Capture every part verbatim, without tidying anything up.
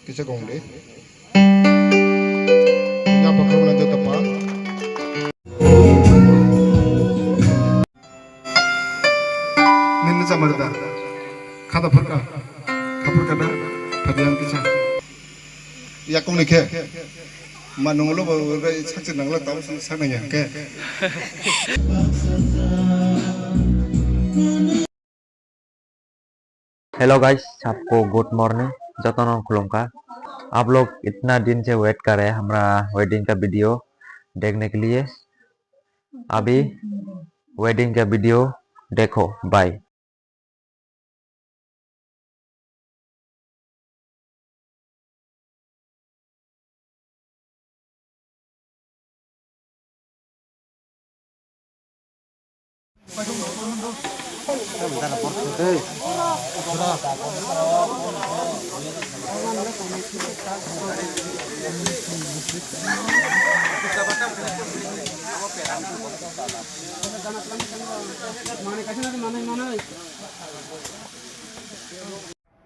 Kisa kong de. Ya, pakai mana jatuh, Pak? Nini chamar da. Khada phurka. Khapurka da. Khadiyan kisa. Yakung ni khe. Ma nunglo bo bai sakse nangla tamo sakna ya khe. Hello guys, sabko good morning, jotono khulumkha। आप लोग इतना दिन से वेट कर रहे हैं हमारा वेडिंग का वीडियो देखने के लिए। अभी वेडिंग का वीडियो देखो, bye.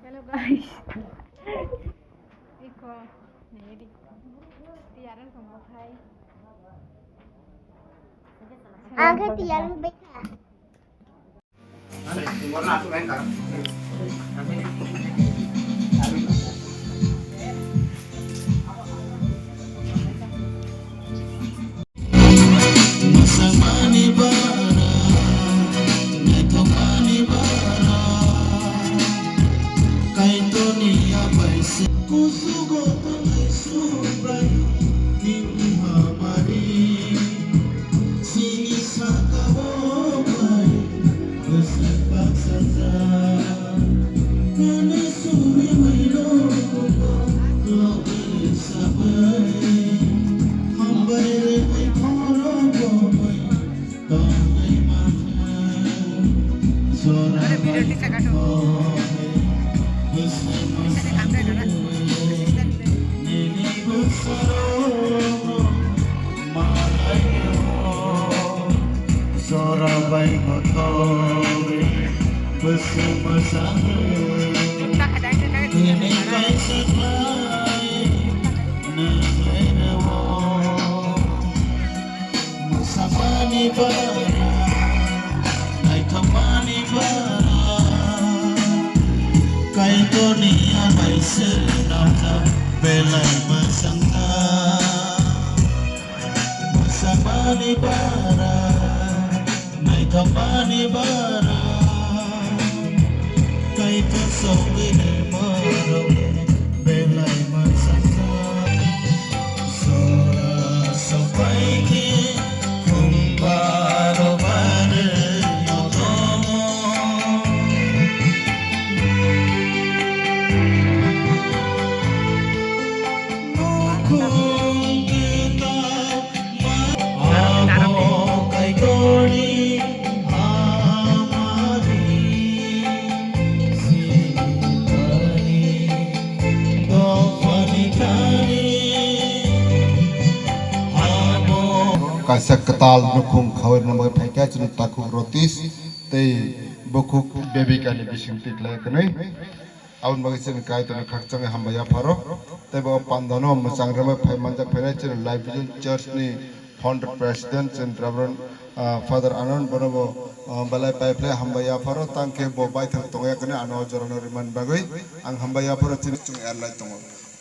Hello guys. Iko, nedi. Tiyaran kamo khai. Ang khe tiyaran bekha. Mwsangmani bara, naithokmani bara, Kaitorni yabai se. Kusugo tongnai subai nini hamari, chini saka-o bai bwswk baksa jak. Nini suri maino logi sabai, hambai rwui khoro bo bai. Mwsangmani bara, naithokmani bara, Kaitorni yabai se nangkha belai mwsangkha. Mwsangmani bara, naithokmani bara, Kaitor songwi ni borok belai mwsangkha. Sora sopai khe khumba rwbani motomo. Nukhung kwtal ma abo Kaitorni hamari sitani dophani thani abo. Kaisa kwtal nukhung khaui rwna bagwi phaikha chini takhuk Rotis tei bukhuk Bebika ni bising twi khlai kwnwi. Aboni bagwi chini Kaitorno khakchangwi hambai yapharo. Tei bo pandano mwchang rwmwi phai manjak phainai chini Life Vision Church ni founder president chini Reverend, ah, Father Anand, bono bo, ah, belai pai phlai hambai yapharo. Tangkhe bo baithang tongya kani ano o jorano rimani bagwi ang hambai yapharo chini chung erlai tongo.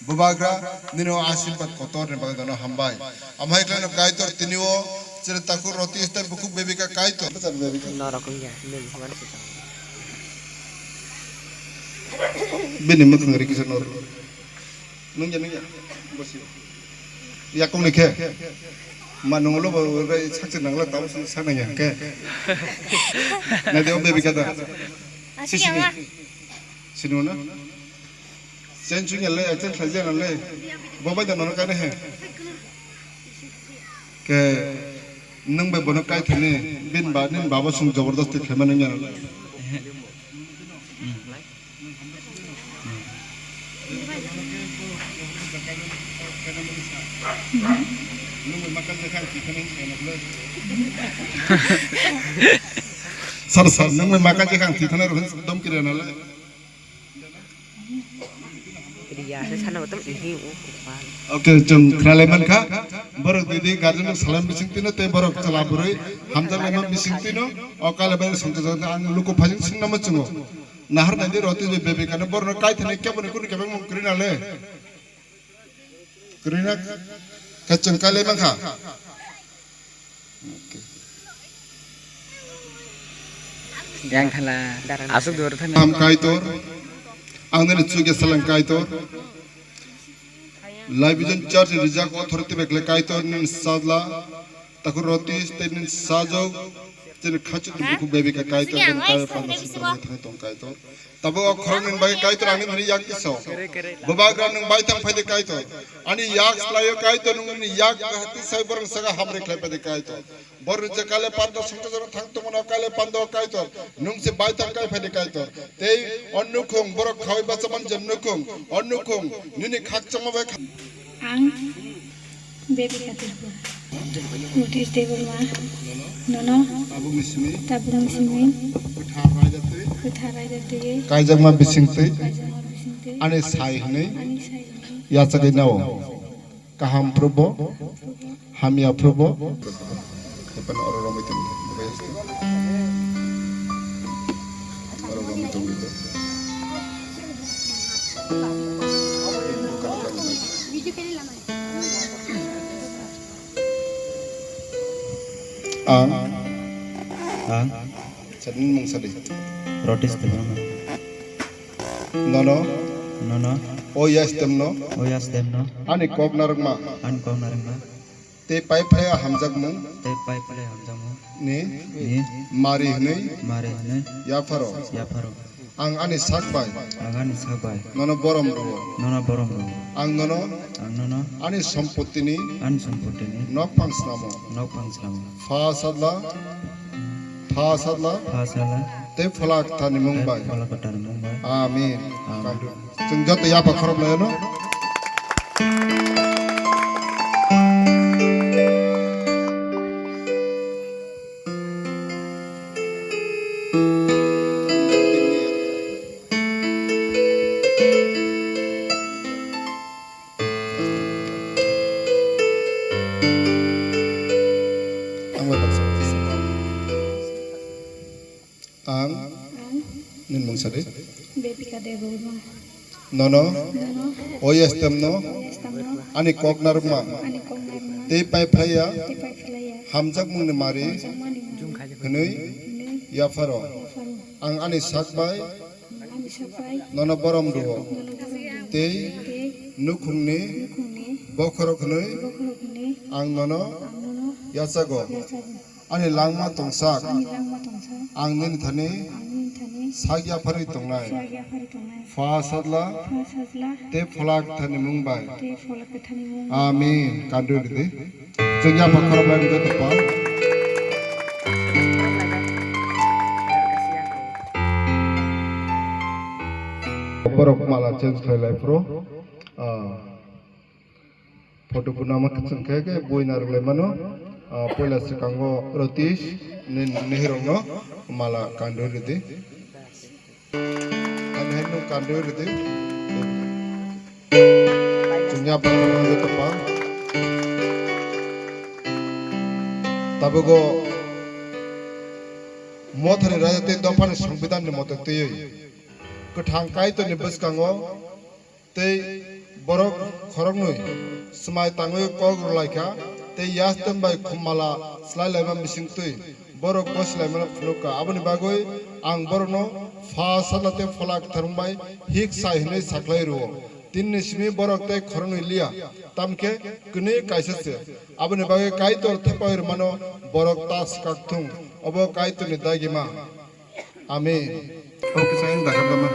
Bubagra nini o asirwad kotor ni bagwi nono hambai. Amhai khlaino Kaitor tini o chini takhuk Rotis tei bukhuk Bebika Kaitor. Norok wngya, nini hwnmani se tong. Bini mwkhang ri kisa nor. Nungya, nungya. Bosio. Yakung ni khe. Ma nunglo bo bai sakse nangla tamo sakna ya khe. Nadi o Bebika da. Sini. Sini na. Chen chungya le, chen khlai jana le. Bo bai da nono kane he. Ke nwng bai bono kai thani, bin ba, nini babo sung jabardasti khlai mano wngya le. Sir, sir, nwng bai maka je khang thithana rw hin dom kiri na le. Ya, saya sana betul ini, oh, kepala. Oke, chwng khnalai mankha. Borok didi guardian rok salai bising tino tei borok chwla bwrwi hamjak laima bising tino. O kale bai songcha jagni ang luku phajing singna ma chwngo. Nahar nai di roti be bebe kane borno kai thani kebo ni kunu kebeng mung kri na le. Kri na ka chwng kale mankha. Oke. Yang thala asuk dur thani. Ham Kaitor, ang nini chukya salang Kaitor. Life Vision Church ni rijak authority bekle Kaitor nini sajla, takhuk roti tei nini sajok, tini khachuk ni bukhuk bebika Kaitor, tong Kaitor, panda singkar thani tong Kaitor. Tabuk o khoroknwi bagwi Kaitor ani thani yak tiso. Bubagra nwng baithang phaidi Kaitor. Ani yak slaio Kaitor nwng nini yak hati sai borok saka hamri khlai phaidi Kaitor. Borok je kale pando songcha jora thang tongmano kale pando Kaitor. Nwng se baithang kai phaidi Kaitor. Tei o nukhung borok khawi bachaman je nukhung. O nukhung nini khakchangma bai kha- Ang Bebika Tripura. Notice Debbarma. Nono. Tabukni simi. Tabukni simi. Kwthar raida twi. Kwthar raida twi. Kaijakma bisingtwi. Kaijakma bisingtwi. Ani sai hwnwi. Ani sai hwnwi. Yachagwi nao. Kaham phrubo. Hamya phrubo. Hapan oro romwi tongdi. Oro romwi tongdi. Ang. Ang. Sadin mung sadi. Rotis Debbarma. Nono. Nono. O yastem no. O yastem no. Ani kok narwkma. Ani kok narwkma. Tei pai phlai hamjakmung. Tei pai phlai hamjakmung. Ni. Ni. Mari hwnwi. Mari hwnwi. Yapharo. Yapharo. Ang ani sak bai. Ang ani sak bai. Nono borom rwo. Nono borom rwo. Ang nono. Ang nono. Ani sompotini. Ani sompotini. Nok phang snamo. Nok phang snamo. Pha sadla. Pha sadla. Pha sadla. Tei phola kwtharni mung bai. Tei phola kwtharni mung bai. Amen. Amen. Chwng joto yapha khorop laino. Ang bai baksa. Ang. Ang. Nini mung sadi. Bebika Debbarma. Nono. Nono. O yastem no. O yastem no. Ani kok narwkma. Ani kok narwkma. Tei pai phlaiya. Tei pai phlaiya. Hamjakmungni mari. Hamjakmani mari. Hwnwi. Hwnwi. Yapharo. Yapharo. Ang ani sak bai. Ang ani sak bai. Nono borom rwo. Nono borom rwo. Tei. Tei. Nukhungni. Nukhungni. Bokhorok hwnwi. Bokhorok hwnwi. Ang nono. Ang nono. Yachago. Yachago. Ani langma tongsak. Ani langma tongsak. Ang nini thani. Ang nini thani. Sak yapharwi tongnai. Sak yapharwi tongnai. Pha sajla. Pha sajla. Tei phola kwtharni mung bai. Tei phola kwtharni mung bai. Amen. Kandui rwdi. Chwng yapha khoroknai rwdi tongpha. Borok mala change khlai lai phuru. Ah. Photo bo nama kwchwng khe khe bui narwk lai mano. Ah, poila swkango Ratish ni nehirokno mala kandui rwdi. Ani hai nwng kandui rwdi. Chwngya bangma joto pa. Tabukgo Mothani raja tei dophani songbidanni mote twiwi kwthang Kaitorni bwskango tei borok khoroknwi swmai tangwi kok rwlaikha, tei yastem bai khummala slai laima bisingtwi borok gosi laimano phunukha. Aboni bagwi ang borokno pha sajla tei phola kwtharmung bai hik sai hwnwi sakhlai rwo. Tinini simi borok tei khoroknwi liya, tamkhe kwnwi kaisa se. Aboni bagwi Kaitor thepai rwmano borok ta swkak thung. Obo Kaitorni dagima. Amen. O kisa yang dakar dama.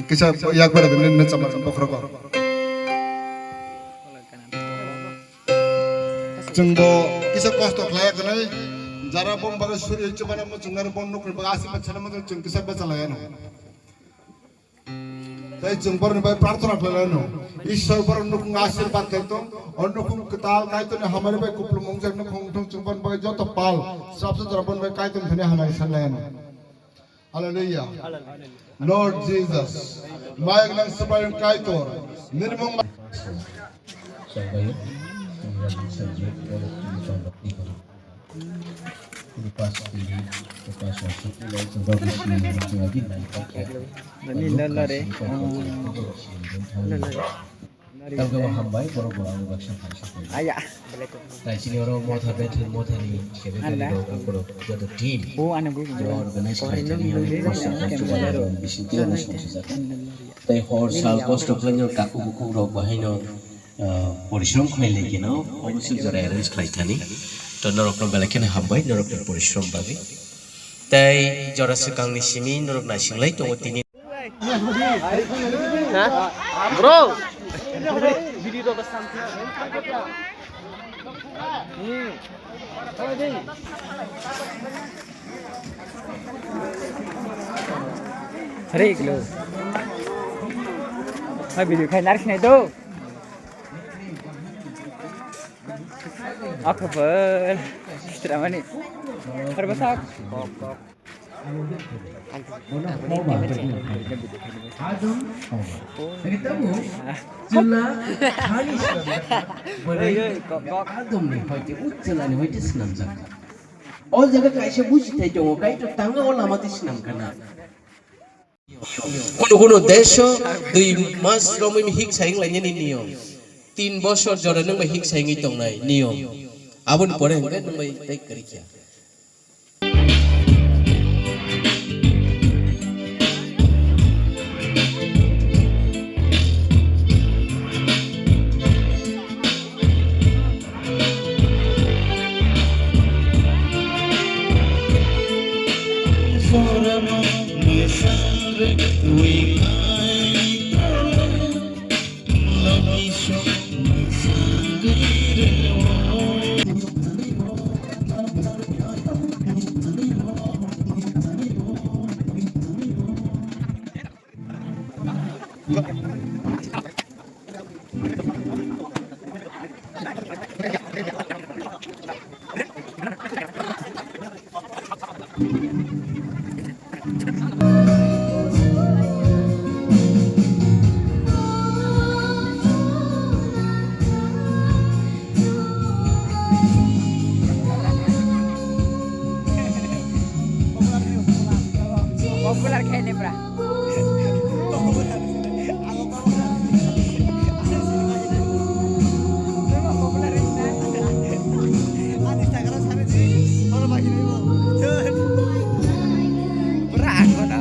Kisa yak bara dene ne chama chama khoro ko. Chwng bo kisa kosto khlai kanai. Jara bom baga suri chuma na mo chungar bom nukri baga asi pachana mo chwng kisa bacha laya no. Tei chwng borokni bai prarthana khlai laino. Ishwar borok nukhung ashirbad khai tong. O nukhung kwtal Kaitorni hamari bai kupulung wngjak nukhung wngthung chwng borokni bai joto pal. Swrapsa jora borokni bai Kaitorni thani hamari san laino. Hallelujah. Lord Jesus. Mayang nang Supreme Kaitor. Nirmung Tangkhe bo hambai, borok bo ang baksa hamsa khainai. Aya. Tai chini oro motha bethel mothani kebethani rok akorok joto team. O ano go. Bo organize khlaithani ang kosto khainai. Bising tei ano songchajak. Tai hor sal kosto khlaino takhuk bukhuk rok bahaino, ah, porishrom khlai lai kheno obo swijora arrange khlai thani. To norokno belai kheno hambai norokni porishrom bagwi. Tai jora swkangni simi norok naising lai tongo tini. Ha? Bro. Hare iglo. Ha video khai nar sinai do. Akhbar. Sitramani. Harbasak. Kok kok. Adamni hoite uchalani hoite swnamjak. O jaga kaisa bujithai tongo, Kaitor tangma o lama twi swnam kana. Kunu kunu desho dui mas romwi hik saying lainani niyom. Tin bosor jora nwng bai hik sayingwi tongnai niyom. Aboni pore hwnkhe nwng bai tei kwrwi kha. Popular khe ni bra. Bra, ang kono.